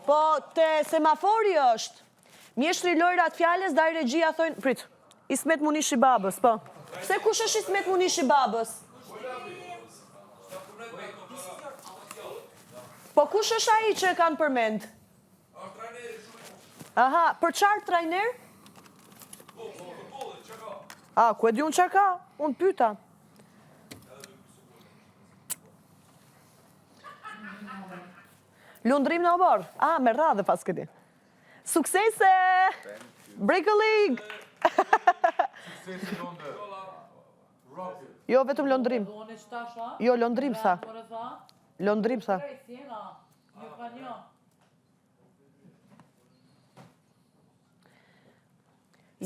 Po te semafori është. Mjeshtri lojrat fjalës daj regjia thojnë, prit. Ismet Munishi babës, po. Pse kush është Ismet Munishi babës? Po kush është ai që e kanë përmend? Aha, për çfarë trajner? A, ku e di unë çfarë ka? Unë pyta. Lundrim në oborr. A, me radhë pas këti. Suksese! Break a leg! Suksese Londër. Jo, vetëm Londrim. Jo, Londrim tha. Londrim tha.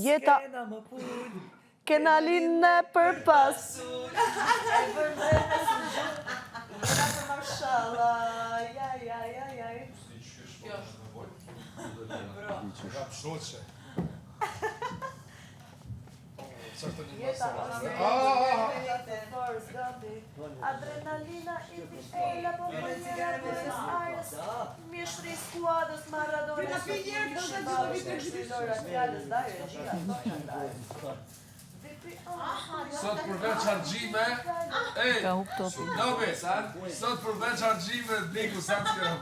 Jeta Kena linë për pas Adrenalina i ela po Mjeshtri i skuadrës Maradona Sot përveç harxhime, ej, Nobi, sot përveç harxhime, diku sa të kërë.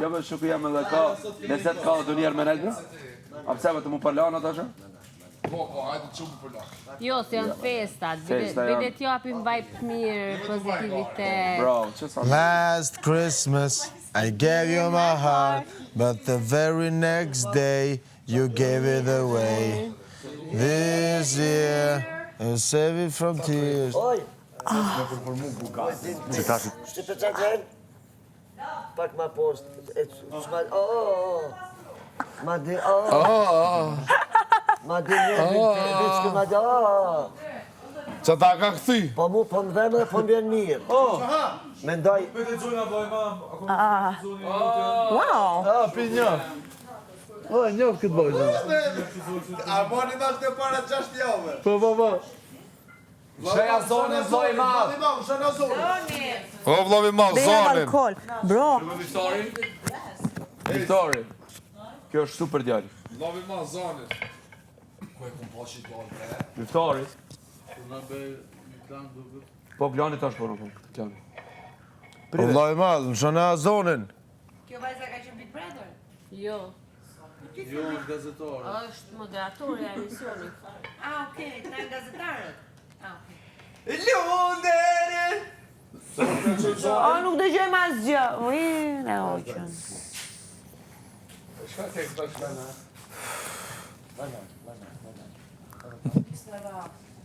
Jo, me shuku jam edhe ka, nëse të ka do njerë me nejtë, A pse vetëm u përlan ata që? Po, po, hajde të qumë përlan. Jo, se janë festat, Festa janë. bile t'japim vibe të mirë, pozitivitet. Bravo, që sa? Last Christmas I gave you my heart, but the very next day you gave it away. This year, I save it from tears. Oj, Që tash shqipe qa qenë? Pak ma poshtë, e çma, o, o, o. Ma di, o, o. Ma di një, veç kë ma di, o, o. Që ta ka këthy? Po mu, po më dhemë dhe po më vjen mirë. Mendoj, Wow! Ah, pi një. O, e njoh këtë vajzën. A moni ma shtë para 6 javë. Po, po, po. Sheja zonin vllai i madh. O, vllavi madh, They have alcohol. Bro, Viktori. Viktori. Kjo është super djalë. Vllavi madh, zonin. Ku e kum pa që djalë, bre? Viktori. Na bëj një plan duket. Po Glani tash po po, Glani. Po vllai i madh, më shëna zonin. Kjo vajza ka qenë Big Brother? Jo, Jo, është gazetare. është moderatorja e emisionit. Ah, okay, këta janë gazetarët. Ah, okay. o nuk dëgjojmë asgjë. Ui, ne hoqën. Shka ke këta shka?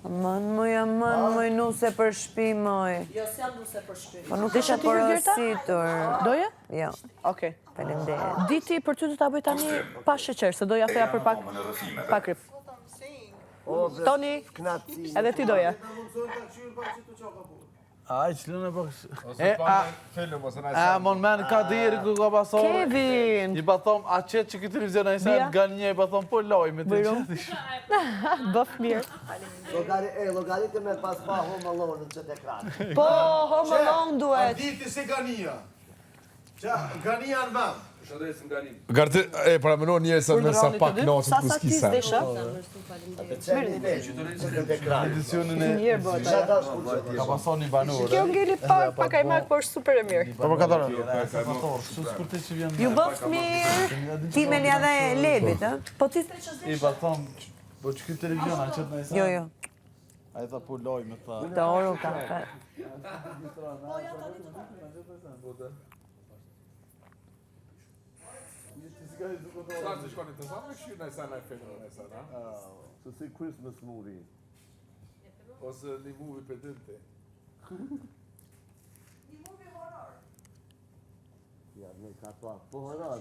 Aman moj, aman moj, nuse për shpi moj. Jo, s'jam nuse për shpi. Po nuk isha porositur. Doje? Jo, Okej. faleminderit. Diti për ty do ta bëj tani pa sheqer, se doja thoja për pak pa krip. o, bre, Toni, knatësi. edhe ti doje. Ai, që lënë pak... Ose E, pa a, film, ose na a, mon men ka deri ku ka pasor. Kevin! I pa thom, a qetë që këtë televizion a i sen Bia? nga një, i pa thom, po loj me të Bëjrum. qetë. Bëf mirë. Llogari, e, llogaritë me pas pa Home Alone në qëtë ekran. Po, Home Alone duhet. Diti si Gania. Qa, Gania në vend. Shëndesim Gani. Garti, e, para mëno njerëz sa me sa Urdhëroni pak të dy. nacit Sa ku sa s'ki ti sen. s'desha? Në qëtë ekran. Edicionin e... Mirë bëhet ajo. Qa tash kur që Ka pasor një banor. Kjo ngeli pak pa kajmak, por është super e mirë. Po për katër. Së kur të që vjen... Ju bëft mirë. Ti me një dhe lebit, ë? Po ti the që I pa thom, po që këtë televizion a qetë në i sen. Jo, jo, Ai tha po loj me tha. të oru kafe. Sa të shkoni të sa me këshirë në sen, në film, në sen, a? Se si Christmas movie. Ose një movie për dinte. Ja, ne ka pa, po horror.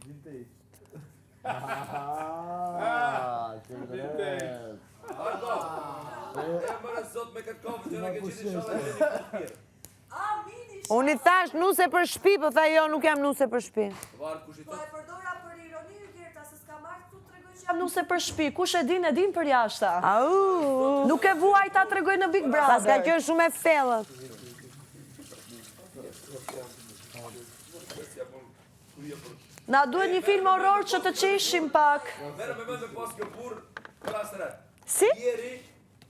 Vintage. Ah, që vërtet. E mërë zot me këtë kofë që na ke qenë inshallah jeni të mirë. Unë i thash nuse për shpi, po tha jo, nuk jam nuse për shpi. Varet kush i Po thot. e përdora për ironi Gerta, se s'ka marrë këtu tregoj që jam nuse për shtëpi. Kush e din, e din për jashta. Au! Nuk e vuaj ta tregoj në Big Brother. Pas ka qenë shumë e thellë. Na duhet një film horror që të qeshim pak. Merë me mend me pas kjo burr për asret. Si?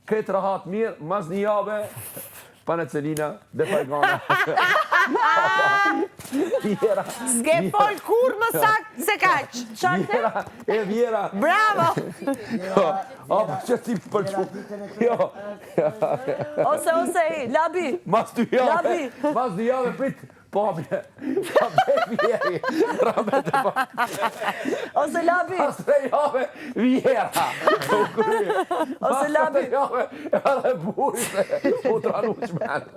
Këtë rahat mirë, mas një jave, pane Celina, dhe fajgana. Vjera. S'ke fol kur më sakt se kaq. Vjera, e vjera. Bravo. Jo, apo që ti për që... Jo. Ose, ose, ej, Labi. Mas dy jave, Labi. mas dy jave, prit, pamje. Pa vjeri, ramet e pa. Ose Labi. Pas tre jave, vjera. U krye. Ose Labi. Pas tre jave, edhe burri se u tranu qmen.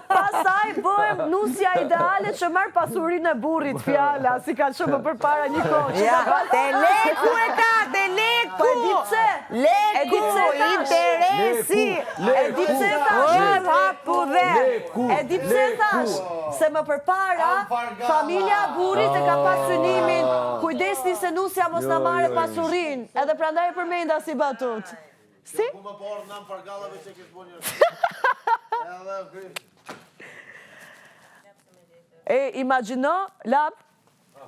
Pastaj bëhem nusja ideale që merr pasurinë e burrit, fjala, si ka qenë më përpara një kohë. që Ja, ka pas- te leku e ka, te leku. Po e di pse? Leku, E di pse thash? interesi. E di pse thash? O, hapu dhe. Leku, E di pse thash? Se më përpara, familja e burrit e ka pas synimin, kujdesni se nusja mos na Jo, marrë jo, jo. pasurinë, edhe prandaj e përmenda si batut. Si? Po më parë nam fargallave që kish bërë një. Edhe kry. E imagjino, Lab,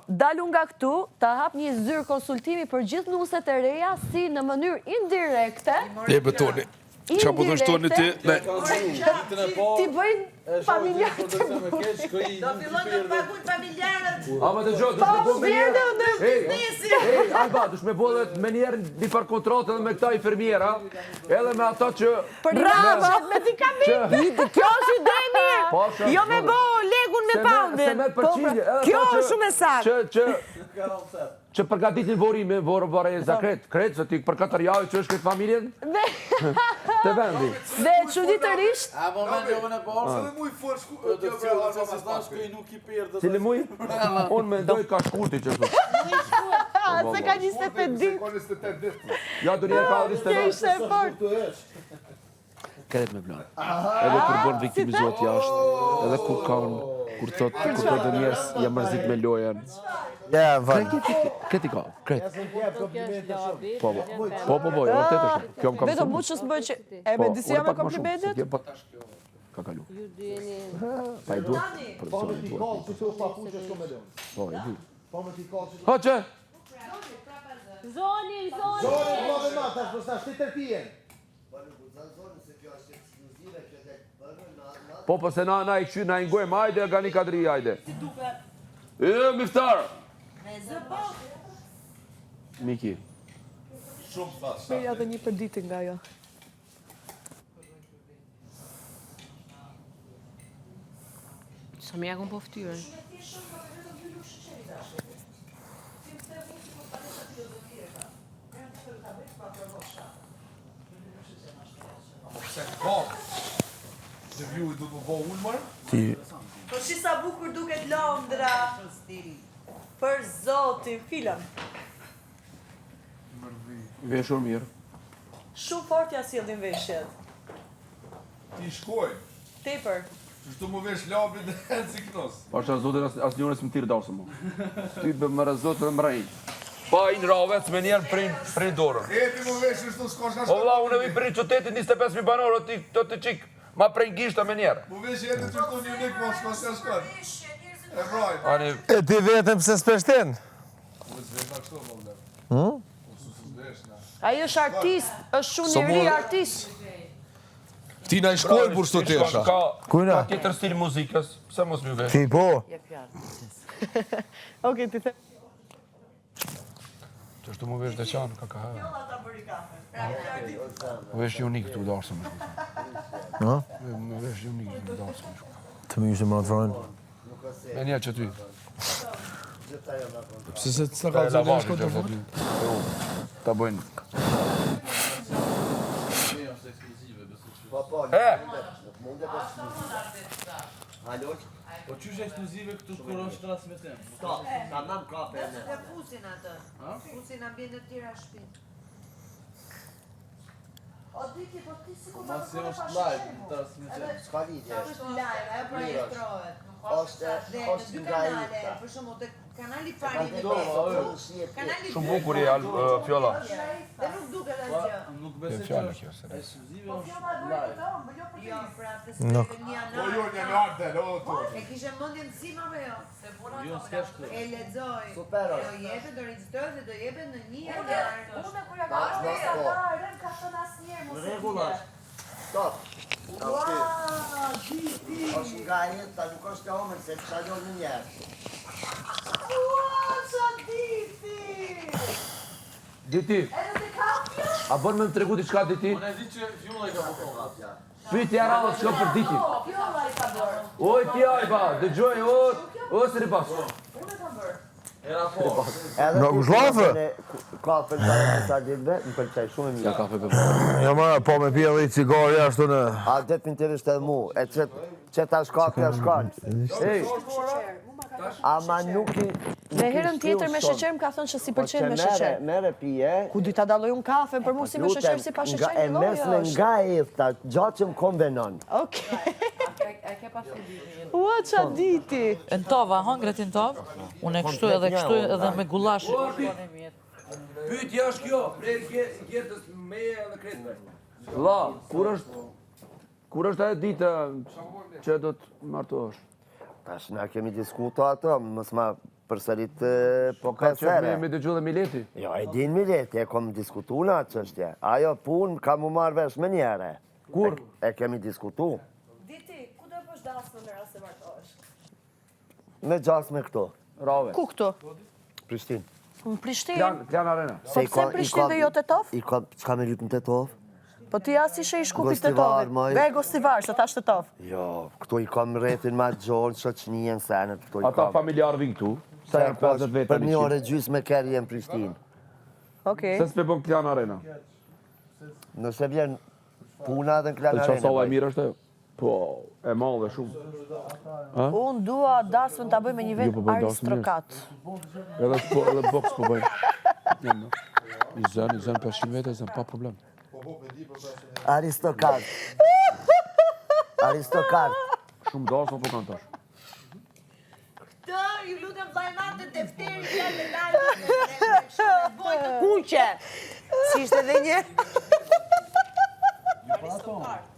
dalu nga këtu, ta hap një zyrë konsultimi për gjithë nuset e reja, si në mënyrë indirekte, E betoni. Qa po thosh toni ti? Ne. Ti bëjnë familjarët e burrit. Do fillojnë të paguajnë familjarët. A më të gjotë, Pa dush me bo me njerë. vjedhë në Ej, biznesi. Ej, Alba, dush me bo edhe me njerë një par kontratë edhe me këta infermiera, edhe me ata që... Për Bravo. medikamente. Kjo është ide e mirë. Po, shumë, Jo me shumë. bo lekun me Se me- poundin. Se me Po, pra, përqindje, edhe Kjo ata është shumë e saktë. Që, që, që përgatitin vorime, vor, voreza, kret, kret, se ti për katër javë që është këtë familjen, Dhe, të vendi. dhe çuditërisht, A moment jo në parë. Se dhe muj fort shku... Produksion, që si thash këj nuk i perdë. Cili muj? Unë mendoj ka shkurti që është. se ka 28 ditë. Ka 28 ditë. Ja, do njerë ka Kjo 29. ishte e fortë. Kret me plan. Edhe kur bën viktimizohet jashtë, edhe kur kanë, kur thot, kur thot do njerëz jam mërzit me lojën. Ja, val. Kret i ka, kret. Po, po, po, po, po, jo, vërtet është. Kjo më ka Vetëm mësuar. buçës më që e Po, me disi unë jam me pak më shumë, se komplimentet. kjo, Po tash kjo ka kalu. Ju dy jeni... Pa i duhet, produksionin Ti duhet. kall, ti pa puqe s'ko me lënë. Po, e di. Po me ti kall. Ha që? Zoni, zoni! Zoni, po me ma, tash mos tash ti tërpijen. Po, po, se na, na i kqy, na i ngojmë, ajde, Gani Kadri, ajde. E, miftar! Me zë po. Miki. Shumë thash. Merja edhe një për ditë nga ajo. Sa më jakun po fytyrën. Pse ka? Dhe vju i du të më bo ulmër? Ti, Po shi sa bukur duket Londra. Për zotin, film. veshur mirë. Shumë fort ja sjellin veshjet. Ti shkojnë. Tepër. Qështu më vesh labit dhe si knos. Pasha zotin as, as njërës më tirë darsë mu. Ty bë më rëzot dhe më rejnë. Pa i në ravec me njerë prin, prin dorën. E ti më vesh kështu s'ka shka O shka. vlla, unë e vi prin qytetit 25.000 banorë, o ti, të të qik, ma prin gishta me njerë. Më vesh edhe qështu një nik, po s'ka shka shka. E vrajnë. Ani, E ti vetëm pse s'peshtin? Po s'vesh na kështu, më vle. Hmm? Po s'vesh na. Ai është artist, është shumë njeri artist. Ti na i shkojnë kur shto tesha. Ka, Kujna? ka tjetër stil muzikës, pse mos më vesh? Ti po. Okej, ti them. Qështu më vesh deqan, ka ka hë. Më vesh unik këtu darsë më shku. Ha? Më vesh unik këtu darsë më shku. Të më ishte më atë frojnë. Me njerë që ty. Pse se të ka zonë shko të fort? Ta bëjnë. E! Po qysh ekskluzive këtu kur është transmetim? Tamam ka për ne. Dhe fusin atë. Fusin ambiente të tjera shtëpi. O Diki, po ti sikur Po masi është live në transmetim. S'ka lidhje. Është live, ajo projektohet. Është Dhe në është dy nga kanale, Ita. për shembull tek Kanali i parë i pesë. Kanali Shumë bukur je Al Fjolla. Dhe nuk duket asgjë. Nuk besoj E fjala kjo se. Ekskluzive është live. Jo, pra, se Nuk. s'e një Po janar. jo, në janar del, o tu. E kishe mendjen sim apo jo? Jo, s'ke shkruar. E lexoj. Super Do është. jepet, do regjistrohet dhe do jepet në 1 janar. Unë kur ja kam bërë sa darën, ka thënë asnjëherë mos Në e rregull bie. është. Stop. Është nga jeta, nuk është e omën, se të shalon një njerë. Ua, qa diti! Diti. A bën me më tregu diçka diti? Unë e di që Fjolla i ka bërë. Pyetja e radhës shkon për ditin. Fjolla i ka bërë. Oj ti aj ba, dëgjoj o, o së ripas. Unë e kam bërë. Era po. Edhe Nuk kur zhllafe? kemi Kafen para disa ditëve, më pëlqej shumë e Ja mirë. kafe pe. Jo më, po me pi edhe i cigare ashtu në... A definitivisht edhe mu, e që, që tash kafja shkon. Ej, Ama nuk i... Dhe herën tjetër me sheqer më ka thënë që si pëlqen me sheqer. Mere pije, Ku di ta dalloj unë kafen për mua si me sheqer si pa sheqer Nga, e një lloj mesme është. nga e ithta, gjatë që më konvenon. Okej. A ke pas fillimin? Ua, qa diti. Në tova, hëngret në tovë? Unë e kështu edhe kështu edhe me gullash. Pyetja është kjo, prej Gertës meje edhe kretëve. La, kur është kur është ajo ditë që do të martohesh? Tash na kemi diskutu ato, mos ma përsërit Po ka pesë qef me herë. me dëgju dhe mileti. Jo, e din mileti, e kom diskutu në atë çështje. Ajo punë ka mu marrë vesh me njëre. Kur? E, e kemi diskutu. Diti, ku do e bësh dasmën në rast se martohesh? Me gjasë me këto, Rave. Ku këtu? Prishtinë. Në Prishtinë. Klan, Klan Arena. Po pse në Prishtinë dhe jo Tetov? I ka, çka me lyp në Tetov? Po ti as ishe i Shkupit Gostivar, Tetovit. moj. Ve Gostivar, se thash Tetov. Jo, këto i kam rrethin ma gjonë, shoqënien, senet, këto i Ata kam. familjarë vinë këtu. Sa janë 50 veta. Për një orë e gjysmë me kerje në Prishtinë. Okej. Se s'pe bën Klan Arena. Nëse vjen puna edhe në Klan Të Arena. qa salla e bëj. mirë është ajo? Po, e madhe shumë. Unë dua dasmën ta bëj me një Jo, vend po bëj dasmën mirë. aristokrat. Edhe po, edhe box po bëjnë. Ja, no. I zën, i zën 500 veta, i zën pa problem. Aristokrat. Aristokrat. Shumë dasma po kanë tash. Këtë, ju lutem vllai madh të defteri fjalë me lajme. Kuqe! Si ishte edhe një? Aristokrat.